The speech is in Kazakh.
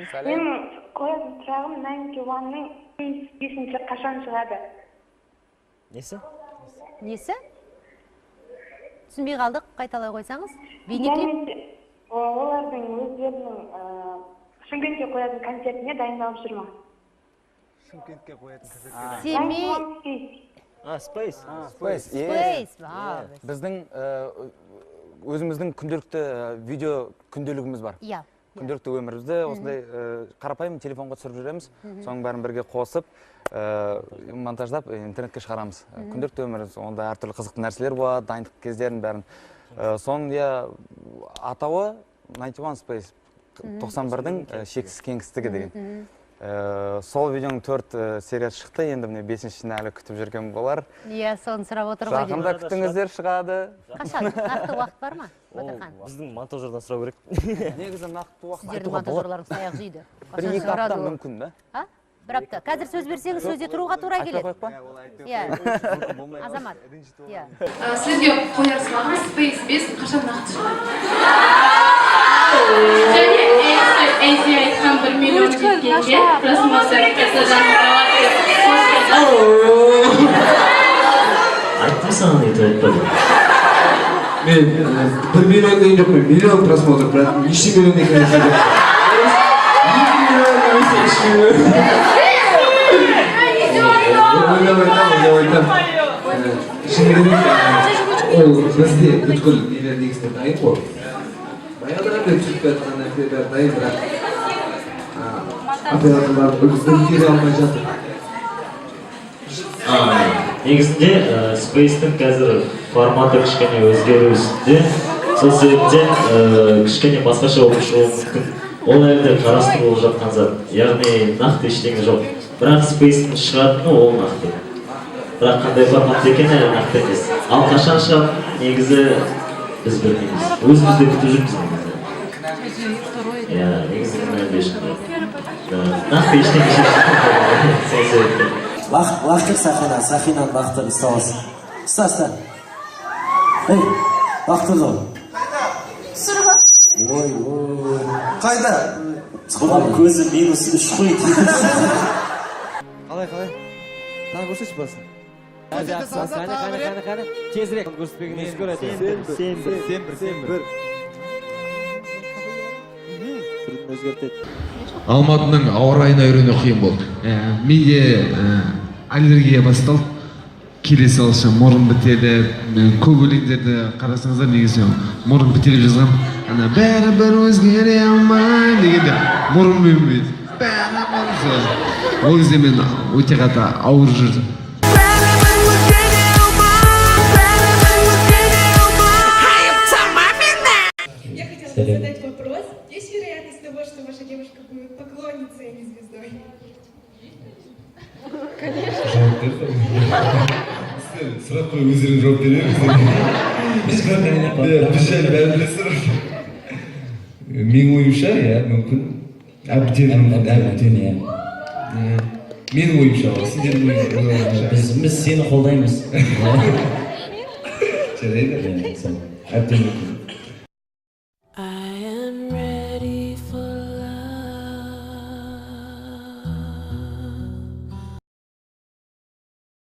Сәлем. Менің қоятын сұрағым: Ninety One-ның бесінші қашан шығады? Несі? Несі? Түсінбей қалдық, қайталай қойсаңыз. Бейнеклип. Және де олардың өздерінің Шымкентке қоятын концертіне дайындалып жүр ма? Шымкентке қоятын концертке. Семей. Ninety One Space. А, Space. Space. Space. А, Біздің өзіміздің күнделікті видео күнделігіміз бар. Күнделікті өмірімізді осындай қарапайым телефонға түсіріп жүреміз. Соның бәрін бірге қосып, монтаждап, интернетке шығарамыз. Күнделікті өміріміз, онда әртүрлі қызықты нәрселер болады, дайындық кездерін бәрін. Соның, иә, атауы 91 Space, 91-дің шексіз кеңістігі деген. Сол видеоның төрт сериясы шықты, енді міне бесіншісін әлі күтіп жүрген болар. Иә, соны сұрап отыр ғой деймін. Жақында күтіңіздер, шығады. Қашан? Нақты уақыт бар ма, Ол Батырхан? біздің монтажердан сұрау керек. Негізі нақты уақыт Сіздердің айтуға болады. монтажерларыңыз таяқ жейді. Бір Қашан екі шығарады апта ол? мүмкін да. А? Бір апта. Қазір сөз берсеңіз, сөзде тұруға тура Айтпай келеді. қояйық па? Иә. Азамат. Иә. Сізге қояр сұрағым: Space 5 қашан нақты шығады? Және Эйси айтқан 1 миллион жеткенде просмотр қайтадан. Айттым саған, өйтіп айтпа деп. Мен 1 миллион деген жоқпын, миллион просмотр, бірақ неше миллион екенін айтқан жоқпын. 2 миллион немесе 3 миллион. Ойлап айтамын, ойлап айтамын. Шыны керек, ол бізде бүткіл нелер негізінде дайын ғой. Баяғыдан бері түсіріп келе жатқан нәрсе бәрі дайын, бірақ операторлар үлгере алмай жатыр. Негізінде Space-тің қазір форматы кішкене өзгеру үстінде, сол себептен кішкене басқаша болып шығуы мүмкін. Ол әлі де қарастырылып жатқан зат, яғни нақты ештеңе жоқ, бірақ Space-тің шығатыны ол нақты, бірақ қандай форматта екені әлі нақты емес. Ал қашан шығатынын негізі біз білмейміз, өзіміз де күтіп жүрміз негізі. Иә, негізі кінәлі ешкім жоқ. Да, нақты ештеңе шешілмеген сол себептен. Лақтыр, Сақина, сақинаны лақтыр, ұстап алсын. Ұста, ұста. Ей, лақтырды ғой. Ой, ой. Қайда? Бұның көзі -3 қой. Қалай, қалай? Тағы көрсетші басын. Қане, қане, қане, қане. Тезірек. Көрсетпегенде шүкір әйтеуір. Сен бір, Сен бір, сен бір. Түрін өзгертеді. Алматының ауа райына үйрену қиын болды. Менде аллергия басталды. Келе салшы мұрын бітеліп, мен көп өлеңдерді қарасаңыздар, негізі мұрын бітеліп жазғанмын. Ана «бәрібір өзгере алмаймын» дегенде мұрынмен бүйтіп бәрібір сол. Ол кезде мен өте қатты ауырып жүрдім. Бәрібір өзгере алмаймын, бәрібір өзгере алмаймын. Я хотела бы задать вопрос. Есть вероятность того, что ваша девушка будет поклонницей, а не звездой? Жауап берді. Сұрақ қой, өздерің жауап бере беріңіздер. Иә, біз жайлы бәрін білесіздер. Менің ойымша, иә, мүмкін. Әбден мүмкін, әбден. Иә. Иә. Менің ойымша, ол сендердің ойыңша. Біз сені қолдаймыз. Жарайды. Иә, сол. Әбден мүмкін.